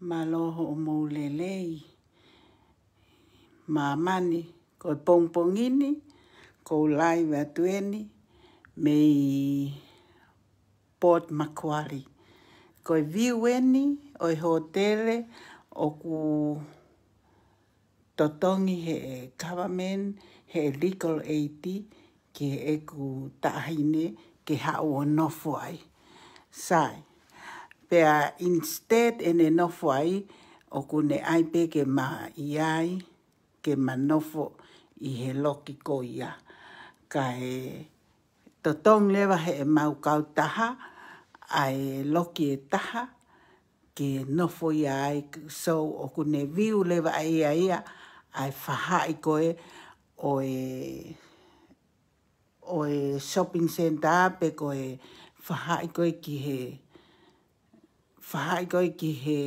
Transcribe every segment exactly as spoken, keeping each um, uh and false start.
Mālō hoʻomou lelei. Māmani, ko e pongipongi ni, ʻoku ou live atu eni mei Port Macquarie. Ko e view eni ʻo e hōtele ʻoku totongi he government, he legal aid, ki heʻeku taʻahine ke haʻu ʻo nofo ai. Sai. Pea instead ʻene nofo ai, ʻoku ne ʻai pē ke ma ʻi ai, ke ma nofo ʻi he loki ko ia. Kae totongi leva heʻemau kautaha ʻa e loki ʻe taha ke nofo ia ai, so ʻoku ne view leva ʻe ia ia ʻa e faʻahi ko ē ʻo e, ʻo e shopping centre pe ko e faʻahi ko ē ki he, faʻahi ko ē ki he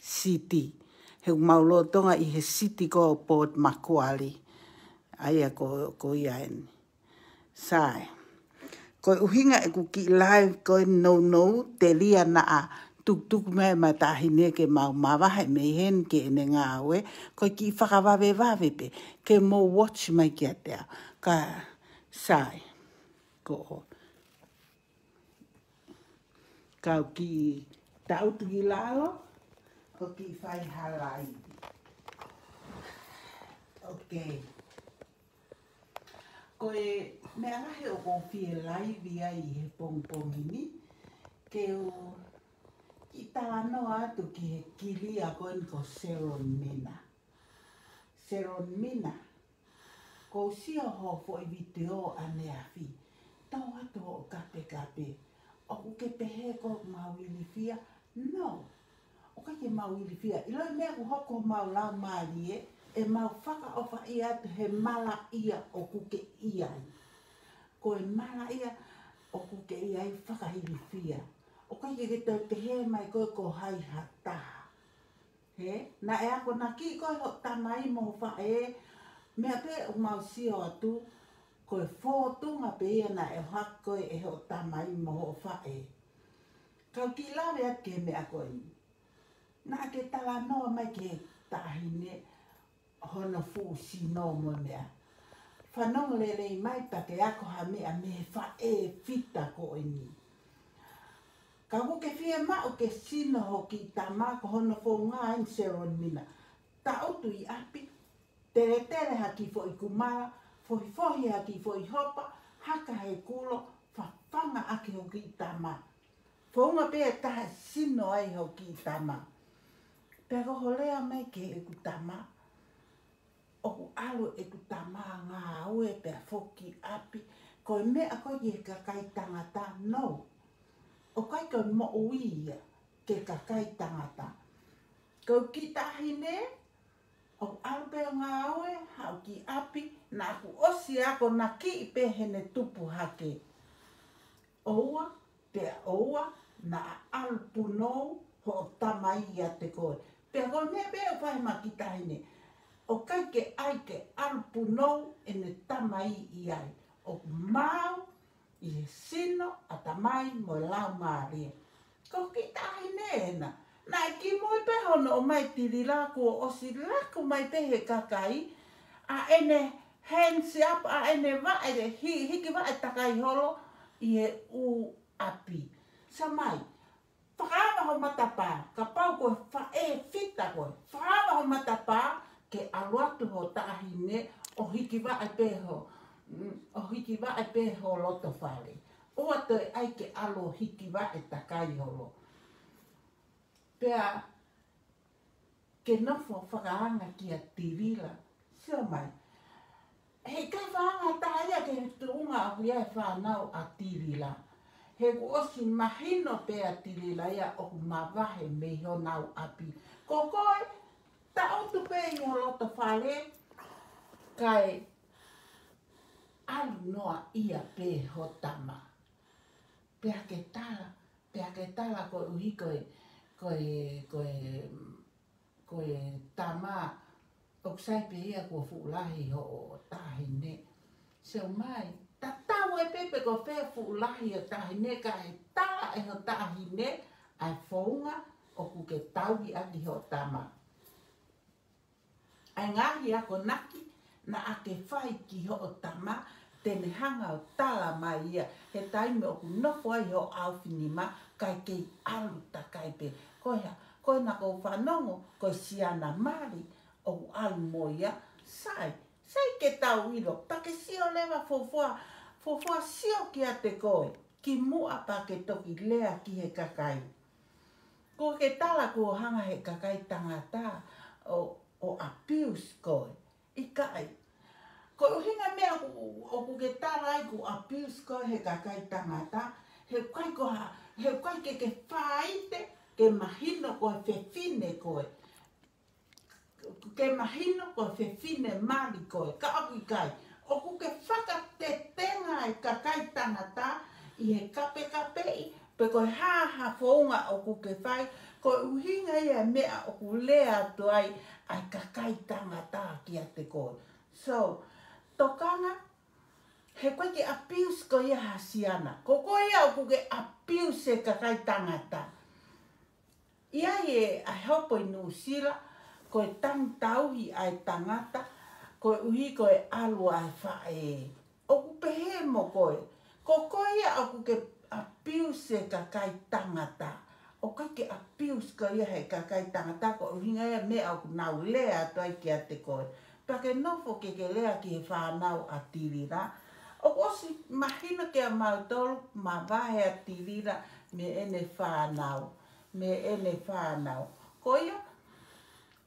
city. He ʻoku mau lolotonga ʻi he city ko Port Macquarie. ʻA ia ko, ko ia eni. Sai. Ko e ʻuhinga ʻeku kiʻi live ko e nounou, telia naʻa tukutuku mai ʻema taʻahine ke mau mavahe mei heni ki heʻene ngāue, ko e kiʻi fakavavevave pē, ke mou watch mai kiate au. Ka, sai. Ko, kau kiʻi taʻutu ki lalo, ʻo kiʻi fai ha live. Okay. Ko e meʻa lahi ʻoku ou fie live ai he pongipongi ni, ke u kiʻi talanoa atu ki he kilia ko eni ko Sharon Mina. Sharon Mina, ʻoku ou sio ho foʻi vitiō ʻaneafi, tau atu hoʻo kapekape, ʻoku ke pehē ʻoku mau ilifia? No. ʻOku ʻikai ke mau ilifia. ʻIlo e meʻa ʻoku hoko homau laumālie, ʻemau fakaʻofaʻia atu he malaʻia ʻoku ke ʻi ai. Ko e malaʻia ʻoku ke ʻi ai fakailifia. ʻOku ʻikai ke ke toe pehē mai koe ko hai ha taha. He, naʻe akonaki koe hoʻo tamai mo hoʻo faʻē, meʻa pē ʻoku mau sio atu, ko e fōtunga pē ia naʻe ʻohake koe ʻe hoʻo tamai mo hoʻo faʻē. Kau kiʻi lave atu ki he meʻa ko eni. Naʻa ke talanoa mai ki he taʻahine hono fuʻu sino mo e meʻa. Fanongo lelei mai pea ke ako ha meʻa mei he faʻē fita ko eni. Ka ʻoku ke fiemaʻu ke sino ho kiʻi tama, ko hono founga eni Sharon Mina. Taʻutu ʻi ʻapi, teletele ha kiʻi foʻi kumala, fohifohi ha kiʻi foʻi hopa, haka he kulo, fafanga ʻaki ho kiʻi tama. Founga pē ʻe taha sino ai ho kiʻi tama. Pea ko hoʻo lea mai ki heʻeku tama, ʻoku ʻalu ʻeku tama ngāue pea foki ʻapi. Ko e meʻa ko ē ki he kakai tangata, no. ʻOku ʻikai ko e moʻui ia ki he kakai tangata. Ko e kiʻi taʻahine, ʻoku ʻalu pē ʻo ngāue, haʻu ki ʻapi, naʻa ku ʻosi akonakiʻi pē heʻene tupu hake. ʻOua, pea ʻoua naʻa ʻalu punou hoʻo tamai ʻiate koe. Pea ko e meʻa pē ʻoku fai ʻe he kiʻi taʻahine, ʻoku ʻikai ke ʻai ke ʻalu punou ʻene tamai ʻi ai. ʻOku maau ʻi he sino, ʻatamai mo e laumālie. Ko e kiʻi taʻahine ena. Naʻe kimui pē hono ʻomai Tilila kuo ʻosi laku mai pē he kakai ʻa ʻene hands up, ʻa ʻene vaʻe, hi-, hiki vaʻe takai holo ʻi he ʻū ʻapi. Sai mai, fakaava ho matapā, kapau ko e faʻē fita koe, fakaava ho matapā ke ʻalu atu ho taʻahine ʻo hiki vaʻe pē ho, mm, ʻo hiki vaʻe pē ho loto fale. ʻOua toe ʻai ke ʻalu ʻo hiki vaʻe takai holo. Pea ke nofo fakaanga kia Tilila. Sio mai. He ʻikai fakaanga taha ia ki he tuʻunga ʻoku ʻi ai e fānau ʻa Tilila. He kuo ʻosi mahino pē ʻa Tilila ia ʻoku mavahe mei honau ʻapi. Ko koe, taʻutu pē ʻi ho loto fale, kae ʻalu noaʻia pē ho tama. Pea ke tala, pea ke tala koeʻuhi ko e, ko e, ko e, ko e tama, ʻoku sai pē ia kuo fuʻu lahi hoʻo taʻahine. Sio mai, tatau ai pē pe ko fē fuʻu lahi ho taʻahine, ka ʻe tala ʻe ho taʻahine ʻa e founga ʻoku ke tauhi ʻaki hoʻo tama. ʻA e ngaahi akonaki naʻa ke fai ki hoʻo tama, te ne hanga ʻo tala mai ia he taimi ʻoku nofo ai hoʻo ʻaofinima, kae kei ʻalu takai pē. Ko e hā, ko ena ʻoku ou fanongo, ko e siana mali ʻoku ʻalu mo ia, sai, sai ke tau ʻilo, pea ke sio leva fuofua, fuofua sio kiate koe, kimuʻa pea ke toki lea ki he kakai. Ko e ke tala kuo hanga he kakai tangata ʻo, ʻo abuse koe. ʻIkai. Ko e ʻuhinga meʻa ʻoku, ʻoku ke tala ai kuo abuse koe he kakai tangata, he ʻikai ko ha, he ʻikai ke ke faite ke mahino ko e fefine koe. Ke mahino ko e fefine mali koe, ka ʻoku ʻikai. ʻOku ke fakatetenga e kakai tangata ʻi he kapekapeʻi, pe ko e hā ha founga ʻoku ke fai, ko e ʻuhinga ia e meʻa ʻoku lea atu ai ʻa e kakai tangata kiate koe. So, tokanga, he ʻikai ke abuse koe ia ha siana. Ko koe ia ʻoku ke abuse e kakai tangata. ʻI ai e ʻa e hopo ʻi Nuʻusila, ko e tangi tauhi ʻa e tangata, koeʻuhi ko e ʻalu ʻa e faʻē. ʻOku pehē mo koe, ko koe ia ʻoku ke abuse e kakai tangata. ʻOku ʻikai ke abuse koe ia he kakai tangata, ko e ʻuhinga ia e meʻa ʻoku nau lea atu ai kiate koe. Pea ke nofo ke ke lea ki he fānau ʻa Tilila. ʻOku ʻosi mahino kia mautolu, mavahe ʻa Tilila mei heʻene fānau, mei heʻene fānau. Ko ia,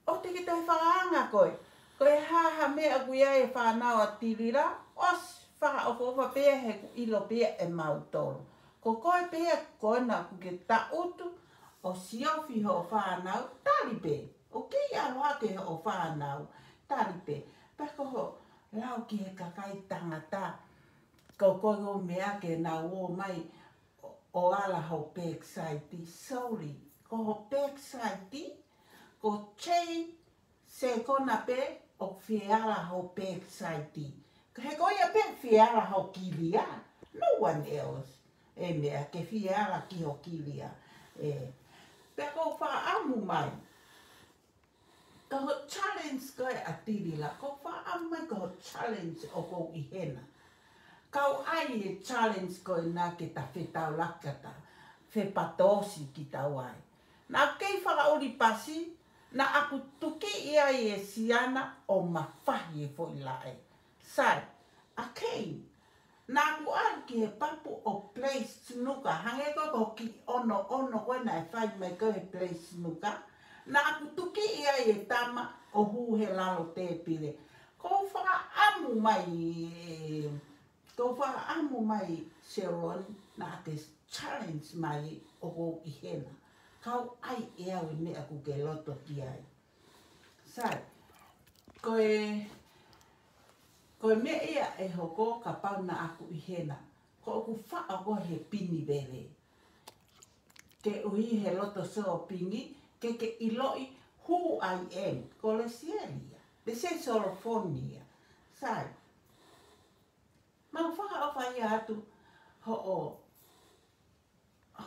ʻoua te ke toe fakaanga koe. Ko e hā ha meʻa ʻoku ʻi ai e fānau ʻa Tilila, ʻosi fakaʻofoʻofa pē ia he ʻoku ʻilo pē ia ʻe mautolu. Ko koe pē ia ko ena ʻoku ke taʻutu ʻo siofi hoʻo fānau, tali pē. ʻOku ke ʻalu hake hoʻo fānau, tali pē. Pea ko hoʻo lau ki he kakai tangata, ko koe ʻoku meʻa ke nau ō mai ʻo, ʻo ala ho backside, sorry. Ko ho backside, ko Jay Sekona pē ʻoku fie ala ho backside. He ko ia pē fie ala ho kilia. No one else. ʻE meʻa ke fie ala ki ho kilia. ʻE. Pea ʻoku ou fakaʻamu mai, ka ho challenge ko ē ʻa Tilila, ʻoku ou fakaʻamu mai ka ho challenge ʻoku ou ʻi hena. Kau ai e challenge ko ena ke ta fetaulaki ka ta fepatoosi ki tau ai. Naʻa ku kei fakaʻuli pasi, naʻa ku tukiʻi ai e siana ʻo mafahi e foʻi laʻe. Sai, ʻa Kei, naʻa ku ʻalu ki he papu ʻo play snooker, hangē ko e kiʻi ono ono ko ē naʻe fai mai ko ē he play snooker. Naʻa ku tukiʻi ai e tama ʻo hū he lalo tēpile. ʻOku ou fakaʻamu mai, ʻoku ou fakaʻamu mai, Seloni, naʻa ke challenge mai ʻoku ou ʻi hena. Kau ai ʻe au e meʻa ʻoku ke loto ki ai. Sai, ko e, ko e meʻa ia ʻe hoko kapau naʻa ku ʻi hena. Ko ʻeku faʻo ko ē he pini veve. Koeʻuhi he loto sōpingi, ke ke ʻiloʻi who I am. Ko Lesieli ia. Lesieli Solofonia. Sai. Mau fakaʻofa ia atu hoʻo,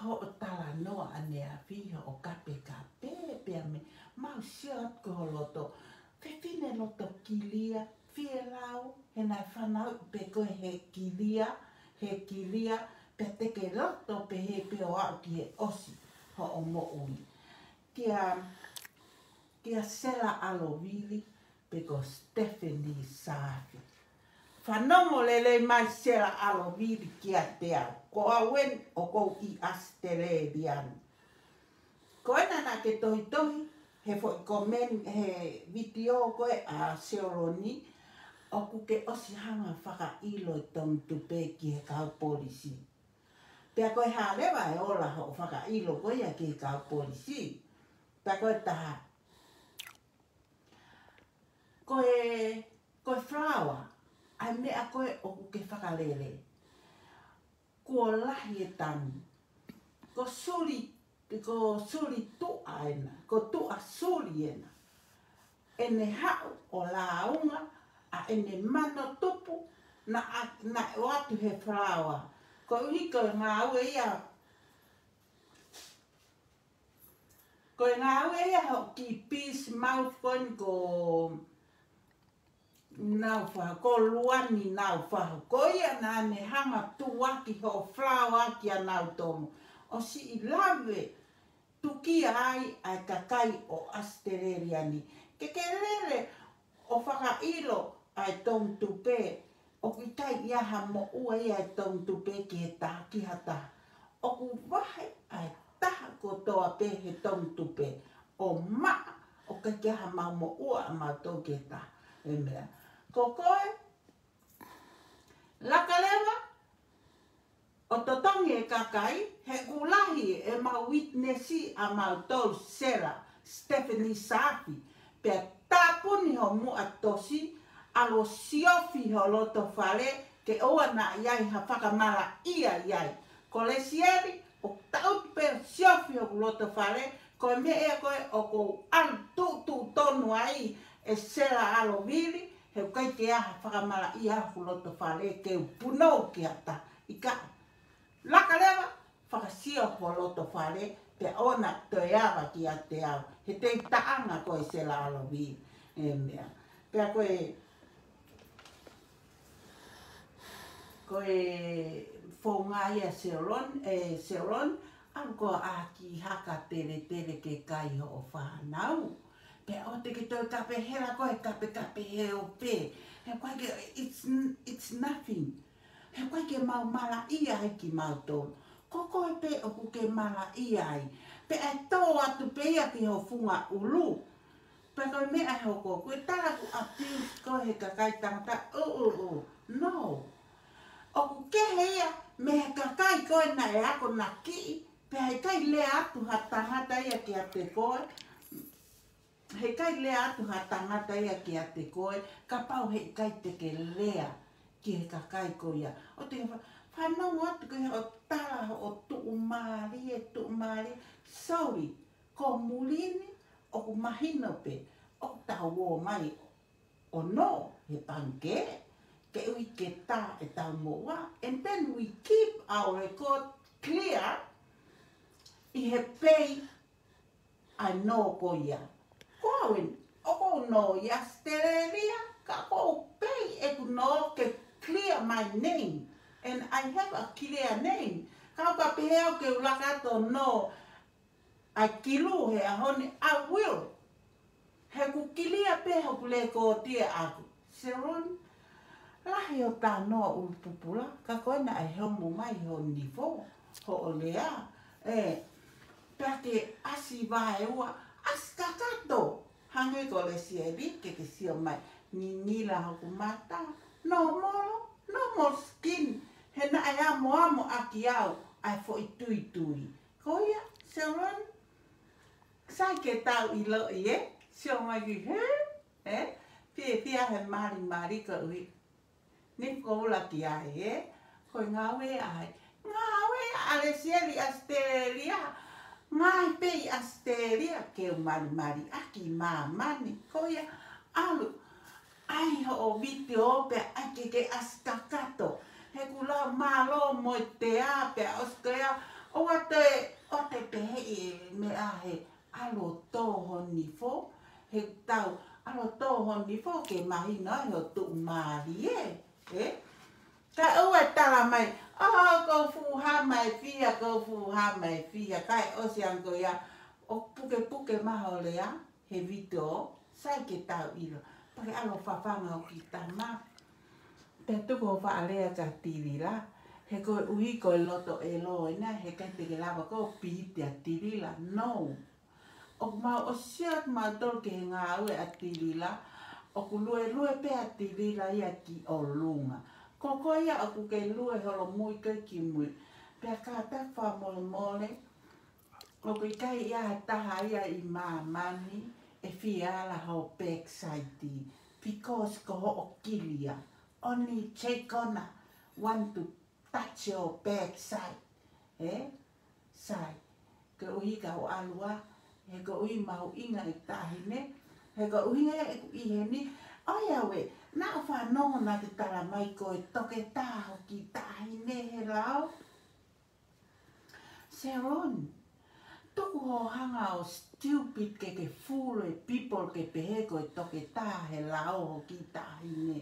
hoʻo talanoa ʻaneafi, hoʻo kapekape, pea mei, mau sio atu ko ho loto. Fefine loto kilia, fie lau, he naʻe fanauʻi pē koe he kilia, he kilia, pea te ke loto pehē pē ʻo aʻu ki he ʻosi hoʻo moʻui. Kia, kia Sela ʻAlovili, pe ko Stephanie Saafi. Fanongo lelei mai Sela ʻAlovili kiate au. Ko au eni ʻoku ou ʻi ʻAositelēlia ni. Ko ena naʻa ke tohitohi he foʻi comment he vitiō ko ē ʻa Seloni, ʻoku ke ʻosi hanga fakaʻilo e tongitupe ki he kau polisi. Pea ko e hā leva e ola hoʻo fakaʻilo ko ia ki he kau polisi. Pea ko e taha, ko e, ko e flower, ʻa e meʻa ko ē ʻoku ke fakalele. Kuo lahi e tangi. Ko Suli, ko Suli Tuʻa ena, ko Tuʻa Suli ena. ʻEne haʻu ʻo lāunga ʻa ʻene mano tupu naʻa, naʻe ʻoatu he flower. Koeʻuhi ko e ngāue ia, Ko e ngāue ia hoʻo kiʻi peace mouth ko eni ko Naufahu, ko Luani Naufahu. Ko ia naʻa ne hanga tuaki hoʻo flower kia nautolu. ʻO siʻi lave tukia ai ʻa e kakai ʻo ʻAositelēlia ni. Ke ke lele ʻo fakaʻilo ʻa e tongitupe, ʻoku ʻikai ʻi ai ha moʻua ia ʻa e tongitupe ki he taha, ki ha taha. ʻOku vahe ʻa e taha kotoa pē he tongitupe ʻo maʻa, ʻoku ʻikai ke ʻi ai ha mau moʻua ʻa mautolu ki he taha. ʻE meʻa. Ko koe, laka leva ʻo totongi e kakai, he ʻoku lahi ʻemau witness ʻa mautolu, Sela, Stephanie Saafi, pea tāpuni ho muʻa tosi, ʻalu ʻo siofi ho loto fale, ke ʻoua naʻa ʻi ai ha fakamalaʻia ʻi ai. Ko Lesieli, ʻoku taʻutu pē siofi hoku loto fale, ko e meʻa ia ko ē ʻoku ou ʻalu tuʻutuʻu tonu ai ʻe Sela Alovili, he ʻoku ʻikai ke ʻi ai ha fakamalaʻia hoku loto fale ke u punou ki ha taha. ʻIkai, laka leva, fakasio ho loto fale, pea ʻoua toe ava kiate au. He te u taʻanga koe Sela Alovili. ʻE meʻa. Pea ko e, ko e founga ia Sharon, ʻe Sharon, ʻalu koe ʻo ʻā ki ha kateletele ke kai hoʻo fānau. Pea ʻoua te ke toe kape hela koe, kape kape he ope. He ʻoku ʻikai ke, it's, it's nothing. He ʻoku ʻikai ke mau malaʻia ai kimautolu. Ko koe pē ʻoku ke malaʻia ai. Pea ʻe tō atu pē ia ki ho funga ʻulu. Pea ko e meʻa ʻe hoko, ko e tala ʻoku abuse koe he kakai tangata, ʻū, ʻū, ʻū. No. ʻOku kehe ia mei he kakai ko ē naʻe akonakiʻi, pea heʻikai lea atu ha tangata ia kiate koe. Heʻikai lea atu ha tangata ia kiate koe, kapau heʻikai te ke lea ki he kakai ko ia. ʻOua te ke fa-, fanongo atu ki he hoʻo tala hoʻo tuʻumālie, tuʻumālie. Sorry, ko muli ni, ʻoku mahino pē, ʻoku tau ō mai ʻo nō he pangikē, koeʻuhi ke tā ʻetau moʻua. And then we keep our record clear ʻi he pei ʻa e nō ko ia. Ko au eni, ʻoku ou nō ʻi ʻAositelēlia, ka ʻoku ou pei ʻeku nō ke clear my name. And I have a clear name. Kapau ʻe pehē au ke u laka atu ʻo nō ʻa e kilu he ʻaho ni, I will. He ʻoku clear pē hoku lēkooti ʻaʻaku. Sharon, lahi hoʻo talanoa ʻulupupula, ka ko ena ʻe homo mai ho nifo, hoʻo lea. ʻE, pea ke ʻasi vaeua, ʻasi kakato. Hangē ko Lesieli, ke ke sio mai, ngingila hoku mata, normal, normal skin. He naʻe amoamo ʻaki au ʻa e foʻi tuitui. Ko ia, Sharon, sai ke tau ʻiloʻi, ē? Sio mai ki he, ē? Fiefia he malimali koeʻuhi. Ni ko ula ki ai, ē? Ko e ngāue ai. Ngāue ʻa Lesieli ʻAositelēlia. Ngāue pē ʻi ʻAositelēlia ke u malimali ʻaki māmani. Ko ia, ʻalu. ʻAi hoʻo vitiō pea ʻai ke ke ʻasi kakato. He ʻoku lau mālō mo e tea pea ʻosi ko ia, ʻoua te, ʻoua te pehē ʻe meʻa he ʻalu ʻo tō ho nifo, he tau ʻalu ʻo tō ho nifo ke mahino ai ho tuʻumālie, ē? Ka ʻoua ʻe tala mai, ʻo, ko e fuʻu hā mai fiha, ko e fuʻu hā mai fiha, kae ʻosi ange ko ia, ʻo pukepuke mai ho lea he vitiō, sai ke tau ʻilo. Pea ke ʻalu ʻo fafanga hoʻo kiʻi tama. Pea tuku hoʻo faʻa lea kia Tilila, he koeʻuhi ko e loto ʻelo ena, heʻikai te ke lava koe ʻo pīti ʻa Tilila. No. ʻOku mau ʻosi ʻoatu mautolu ki he ngāue ʻa Tilila, ʻoku luelue pē ʻa Tilila ia ki ʻolunga. Ko koe ia ʻoku ke lue holomui koe ki mui. Pea kātaki fakamolemole, ʻoku ʻikai ʻi ai ha taha ia ʻi māmani ʻe fie ala ho backside, because ko hoʻo kilia. Only Jay Connor want to touch your backside. Ē? Sai. Koeʻuhi ka u ʻalu ā, he koeʻuhi mahuʻinga e taʻahine, he koeʻuhi ē ʻeku ʻi heni, ʻoiauē, naʻa ku fanongo naʻa ke tala mai ko e toketā hoʻo kiʻi taʻahine he lao. Sharon, Tuku hoʻo hanga ʻo stupid ke ke fool e people ke pehē ko e toketā he lao ho kiʻi taʻahine.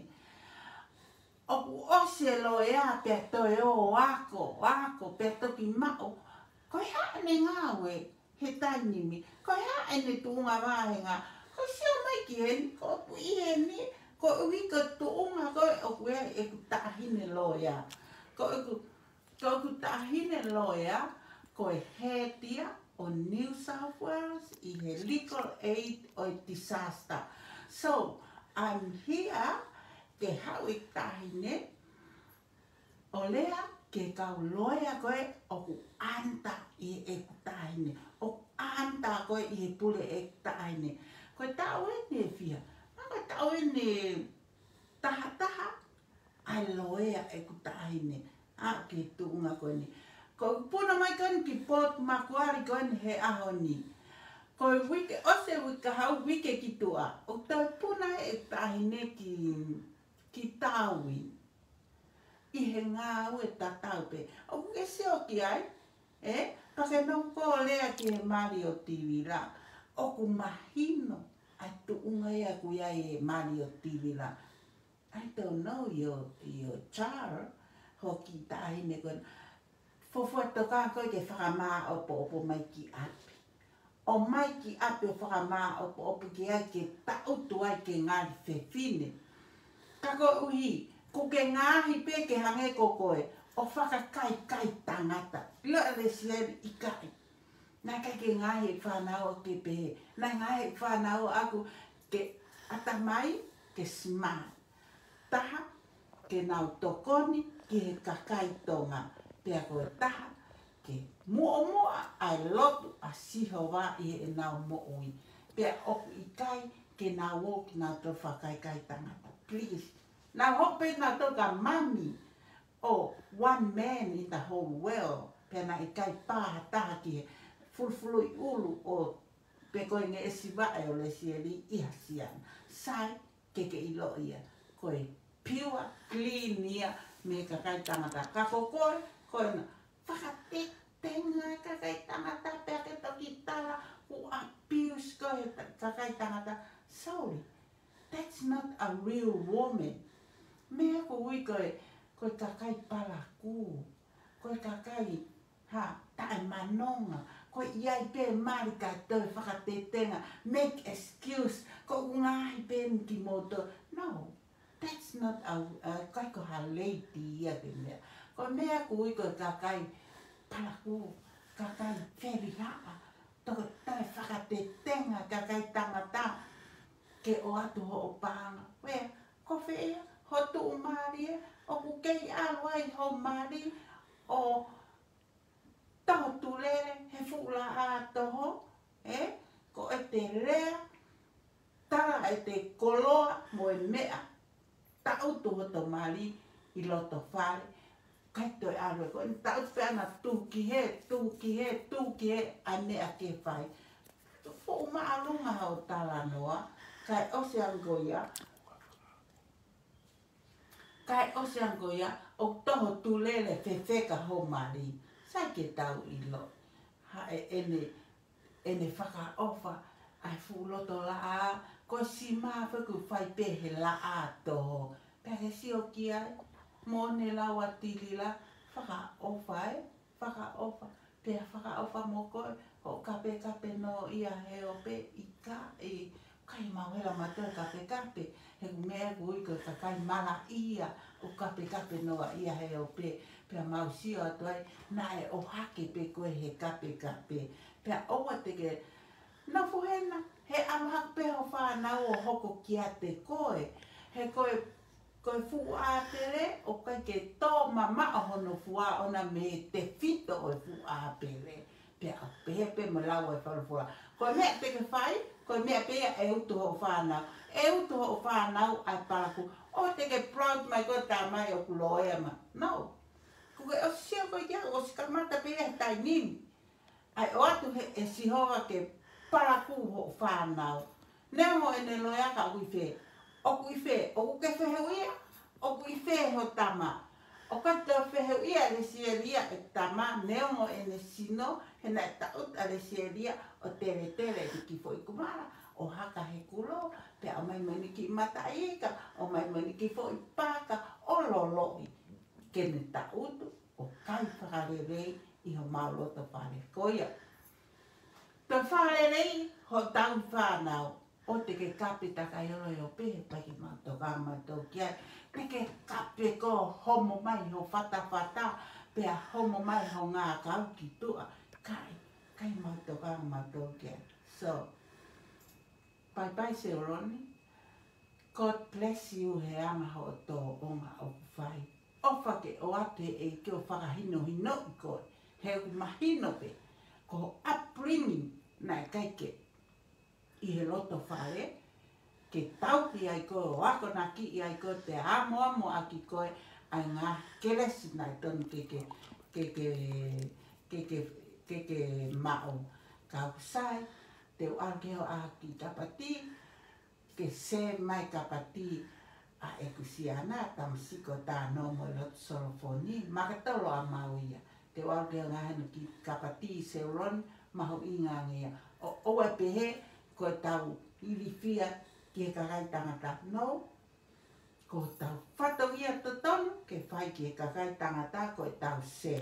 ʻOku ʻosi e loea pea toe ō ʻo ako, ako, pea toki maʻu. Ko e hā ʻene ngāue he taimi ni? Ko e hā ʻene tuʻunga vāhenga? Ko e sio mai ki heni, ko ʻeku ʻi heni, koeʻuhi ko e tuʻunga ko ē ʻoku ʻi ai ʻeku taʻahine loea. Ko ʻeku, ko ʻeku taʻahine loea, ko e head ia ʻo New South Wales ʻi he legal aid ʻo e disaster. So, I'm here ke haʻu e taʻahine ʻo lea ki he kau loea ko ē ʻoku under ʻi heʻeku taʻahine, ʻoku under ko ē ʻi he pule ʻeku taʻahine. Ko e taʻu eni ʻe fiha? Mahalo ko e taʻu eni ʻe tahataha ʻa e loea ʻeku taʻahine. ʻA, ki he tuʻunga ko eni. Ko ʻeku puna mai ko eni ki Port Macquarie ko eni he ʻaho ni. Ko e uike, ʻosi e uike, ka haʻu uike ki tuʻa, ʻoku toe puna ʻeku taʻahine ki, ki Darwin ʻi he ngāue tatau pē. ʻOku ke sio ki ai, ē? Pea ke nau kole ki he mali ʻo Tivila. ʻOku mahino ʻa e tuʻunga ia ʻoku ʻi ai e mali ʻo Tivila. I don't know your, your child, ho kiʻi taʻahine ko ena. Fuofua tokanga koe ke fakamāʻopoʻopo mai ki ʻapi. ʻO mai ki ʻapi ʻo fakamāʻopoʻopo ki ai ke taʻutu ai ke ngali fefine. Ka koeʻuhi, ʻoku ke ngaahi pē ke hangē ko koe ʻo fakakaikaitangata. Lea Lesieli, ʻikai. Naʻe ʻikai ke ngaahi e fānau ʻaku ke pehē. Naʻe ngaahi e fānau ʻaku ke ʻatamai, ke smart. Taha, ke nau tokoni ki he kakai Tonga. Pea ko e taha, ke muʻomuʻa ʻa e lotu ʻa Sihova ʻi heʻenau moʻui. Pea ʻoku ʻikai ke nau ō ke nau toe fakakaikaitangata. Please. Nau hope nau toe ka mami ʻo one man in the whole world. Pea naʻe ʻikai pā ha taha ki he fulufuluʻi ʻulu ʻo pe ko e ngeʻesi vaʻe ʻo Lesieli ʻi ha siana. Sai, ke ke ʻilo ia. Ko e pure clean ia mei he kakai tangata. Ka ko koe, ko ena fakatetenga kakai tangata pea ke toki tala ʻoku abuse koe he ta-, kakai tangata. Sorry, that's not a real woman. Meʻa ʻoku ui ko e, ko e kakai palakū. Ko e kakai ha, taʻemanonga. Ko e ʻi ai pē mali kae toe fakatetenga, make excuse, ko ʻeku ngaahi pē eni kimoutolu. No, that's not a, a, ʻikai ko ha lady ia ke meʻa. Ko e meʻa ʻoku ui ko e kakai palakū, kakai felihaʻa, toe, toe fakatetenga kakai tangata ke ʻoatu hoʻo paʻanga. Wea, ko fē ia ho tuʻumālie, ʻoku kei ʻalu ai ho mali ʻo toho tulele he fuʻu laʻā toho, ē? Ko ʻete lea, tala ʻete koloa mo e meʻa, taʻutu hoto mali ʻi loto fale, ʻikai toe ʻalu ē. Ko eni taʻutu pē ʻana tuki hē, tuki hē, tuki hē, ʻa e meʻa ke fai. Fuʻu māʻolunga hoʻo talanoa, kae ʻosi ange ko ia, kae ʻosi ange ko ia, ʻo toho tulele fefeka ho mali. Sai ke tau ʻilo. Haʻane, ʻene fakaʻofa ʻa e fuʻu loto laʻā, ko e sima foki ʻoku fai pē he laʻā toho. Pea ke sio ki ai, mo ʻene lau ʻa Tilila, fakaʻofa ē, fakaʻofa. Pea fakaʻofa mo koe, hoʻo kapekape noaʻia he ope, ʻikai, ʻikai mau hela mautolu kapekape, he ʻoku meʻa ʻoku ui ko e kakai malaʻia, ʻoku kapekape noaʻia he ope, pea mau sio atu ai, naʻe ʻohake pē koe he kapekape. Pea ʻoua te ke nofo hena, he ʻalu hake pē ho fānau ʻo hoko kiate koe, he ko e Ko e fuʻu ʻāpele, ʻoku ʻikai ke tō mamaʻo hono fua ʻona mei he tefito ʻo e fuʻu ʻāpele. Pea ʻoku pehē pē mo e lau ʻa e folofola. Ko e meʻa te ke fai, ko e meʻa pē ia ʻe utu hoʻo fānau. ʻE utu hoʻo fānau ʻa e palakū. ʻOua te ke proud mai ko e tamai ʻoku loea mai. No. Ko ke ʻosi sio ko ia, ʻosi kamata pē ia he taimi ni. ʻAi ʻoatu he, ʻe Sihova ke palakū hoʻo fānau. Neongo ʻene loea ka ʻoku ʻi fē. ʻOku ʻi fē, ʻoku ke fehuʻia, ʻoku ʻi fē ho tama. ʻOku ʻikai toe fehuʻia ʻe Lesielia e tama, neongo ʻene sino, he naʻe taʻutu ʻa Lesielia ʻo teletele ʻene kiʻi foʻi kumala, ʻo haka he kulo, pea ʻomai mo ʻene kiʻi mataʻi ika, ʻomai mo ʻene kiʻi foʻi paka, ʻo loloʻi. Ke ne taʻutu ʻo kai fakalelei ʻi homau loto fale. Ko ia. Toe fakalelei hotau fānau, ʻoua te ke kape takai olo ʻo pehē, pea ke mau tokanga mautolu ki ai. Te ke kape ko homo mai ho fatafata, pea homo mai ho ngākau ki tuʻa. ʻIkai, ʻikai mau tokanga mautolu ki ai. So, bye bye Seuloni. God bless you he anga hoʻo tōʻonga ʻoku fai. ʻOfa ke ʻoatu ʻe he ʻEiki ʻo fakahinohinoʻi koe. He ʻoku mahino pē, ko ho upbringing naʻe ʻikai ke ʻi he loto fale, ke tauhi ai koe, ʻo akonakiʻi ai koe, pea amoamoʻaki koe ʻa e ngaahi kelesi naʻe tonu ke ke, ke ke, ke ke, ke ke maʻu. Ka ʻoku sai, te u ʻalu ki hoʻo ʻaho kiʻi kapatī, ke sē mai kapatī ʻa ʻeku siana, tamasiʻi ko Tano mo e lotu solofoni, makatolo ʻa mau ia. Te u ʻalu ki hoʻo ngaahi ʻaho kiʻi kapatī Seuloni, mahuʻinga ange ia. ʻO, ʻoua ʻe pehē, ko ʻetau ilifia ki he kakai tangata. No, ko ʻetau fatongia totonu ke fai ki he kakai tangata, ko ʻetau sē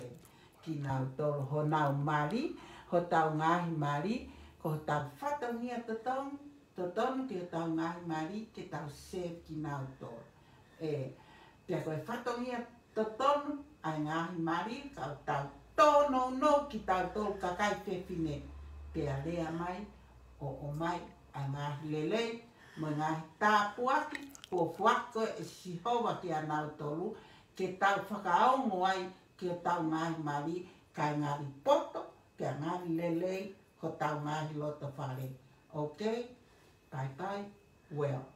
kinautolu honau mali, hotau ngaahi mali, ko hotau fatongia totonu, totonu ki hotau ngaahi mali, ke tau sē kinautolu. ʻE, pea ko e fatongia totonu ʻa e ngaahi mali, ka tau tōnounou kitautolu kakai fefine, pea lea mai, ʻo ʻomai ʻa e ngaahi lelei, mo e ngaahi tāpuaki, kuo foaki ʻe Sihova kiate kinautolu, ke tau fakaongo ai ki hotau ngaahi mali, kae ngali poto, pea ngali lelei hotau ngaahi loto fale. Okay? Bye bye. Well.